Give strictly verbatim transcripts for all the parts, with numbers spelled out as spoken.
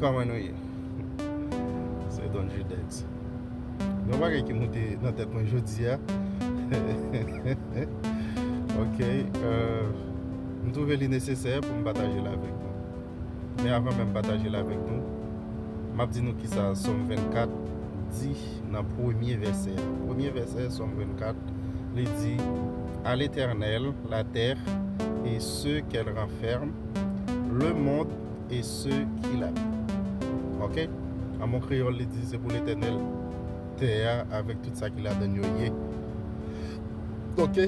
Kòman nou ye? Se Don Judex. Yon bagay ki moute nan tèt mwen jodi a. Ok, euh, m twouve li nesesè pou m pataje l avèk nou. Men avan menm pataje l avèk nou, m ap di nou kisa Sòm vennkat di nan premye vèsè a. Premye vèsè Sòm vennkat, li di, À l'Éternel, la terre et ceux qu'elle renferme, le monde et ceux qui l'habitent. Ok? An mo kreyòl, li di, se pou Letènèl tè a avèk tout sa ki ladann yo ye. Ok?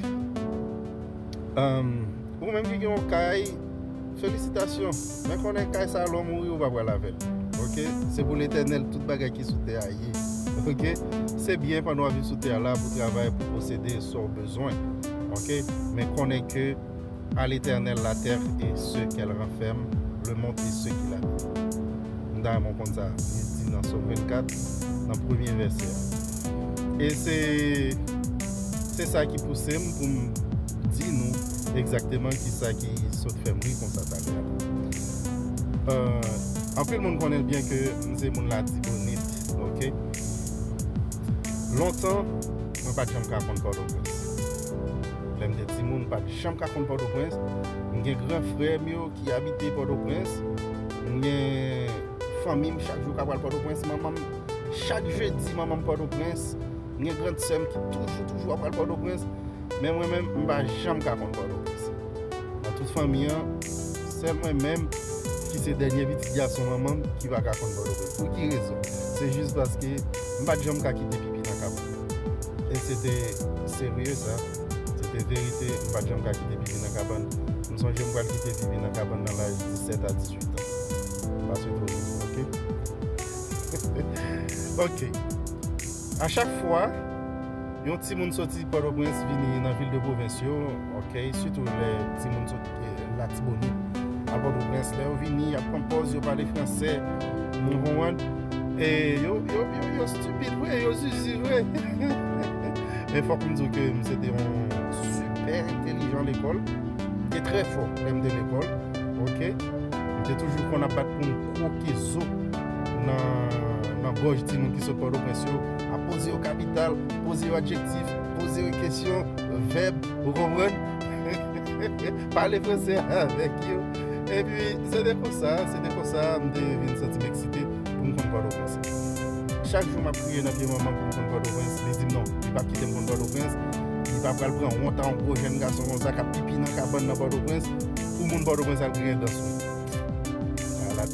Um, ou menm ki gen yon kay, felisitasyon. Men konnen kay sa lè w mouri, ou pa pral avè l. Ok? Se pou Letènèl tout bagay ki sou tè a ye. Ok? Se byen pandan w ap viv sou tè a la pou travay, pou posede sa w bezwen. Ok? Men konnen ke à l'Éternel la terre et ceux qu'elle renferme, le monde et ceux qui l'habitent. M ta renmen w konn sa, li di nan Sòm vennkat, nan premye vèsè a. E se, se sa ki pouse m pou m di nou egzakteman kisa ki sot fè m ri konsa talè a. Euh, anpil moun konnen byen ke m se moun Latibonit, ok? Lontan, mwen pa t janm ka konn Pòtoprens. Lè m te timoun, m pa t janm ka konn Pòtoprens. M gen gran frè m yo ki abite Pòtoprens. M gen fanmi m chak jou k ap pral Pòtoprens. Manman m, chak jedi, manman m Pòtoprens. M gen grann sè m ki toujou, toujou ap pral Pòtoprens. Men mwen menm, m pa janm ka konn Pòtoprens. Nan tout fanmi an, sèl mwen menm ki se dènye pitit gason manman m ki pa ka konn Pòtoprens. Pou ki rezon? Se jis paske m pa t janm ka kite pipi nan kabann. E se te serye sa. Se te verite, m pa t janm ka kite pipi nan kabann. M sonje m pral kite pipi nan kabann nan laj disèt a dizuit an. M pa swete w viv, ok? Ok. A chak fwa yon timoun soti Pòtoprens vini nan vil de pwovens yo, ok, sitou lè timoun sot, eh, Latibonit al Pòtoprens, lè yo vini, y ap pran pòz, yo pale fransè, nou konprann? E yo, yo, yo, yo stipid vre, yo zizi vre. Men fòk m di w ke m se te yon sipè entelijan lekòl. M te trè fò lè m te lekòl, ok? M te toujou konn ap bat pou m kwoke zo nan, nan gòj timoun ki sot Pòtoprens yo, ap poze yo kapital, poze yo adjektif, poze yo kesyon, vèb, ou konprann? Pale fransè avèk yo. Epi, se te konsa, se te konsa, m te vin santi m eksite pou m konn Pòtoprens. Chak jou m ap kriye nan pye manman m pou m konn Pòtoprens, li di m non, li p ap kite m konn Pòtoprens, li pa pral pran wont a yon gwo jèn gason konsa k ap pipi nan kabann nan Pòtoprens, pou moun Pòtoprens al griyen dan sou li. Ala.